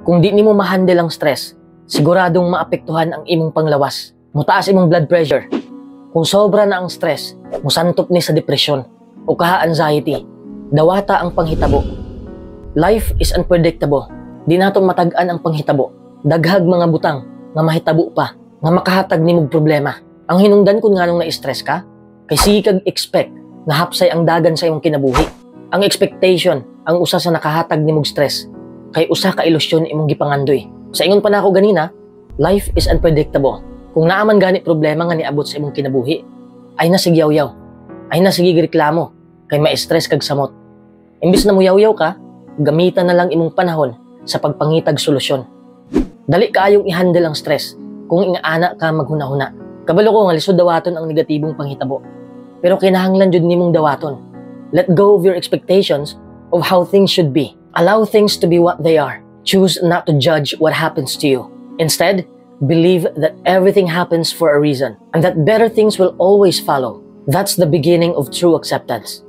Kung di nimo ma-handle ang stress, siguradong maapektuhan ang imong panglawas. Mutaas imong blood pressure. Kung sobra na ang stress, musantop ni sa depresyon o kaha anxiety. Dawata ang panghitabo. Life is unpredictable. Di nato matag-an ang panghitabo. Daghag mga butang nga mahitabo pa, nga makahatag nimog problema. Ang hinungdan kung nganong na-stress ka, kay sige kag expect nga hapsay ang dagan sa imong kinabuhi. Ang expectation ang usa sa nakahatag nimog stress, kay usa ka ilusyon imong gipangandoy. Sa ingon pa nako ganina, life is unpredictable. Kung naa man gani problema nga niabot sa imong kinabuhi, ay na sige yaw-yaw. Ay na sige reklamo kay ma-stress kag samot. Imbis na muyaw-yaw ka, gamitan na lang imong panahon sa pagpangitag solusyon. Dali kaayong i-handle ang stress kung ingana ka maghuna-huna. Kabalo ko nga lisod dawaton ang negatibong panghitabo. Pero kinahanglan jud nimong dawaton. Let go of your expectations of how things should be. Allow things to be what they are. Choose not to judge what happens to you. Instead, believe that everything happens for a reason and that better things will always follow. That's the beginning of true acceptance.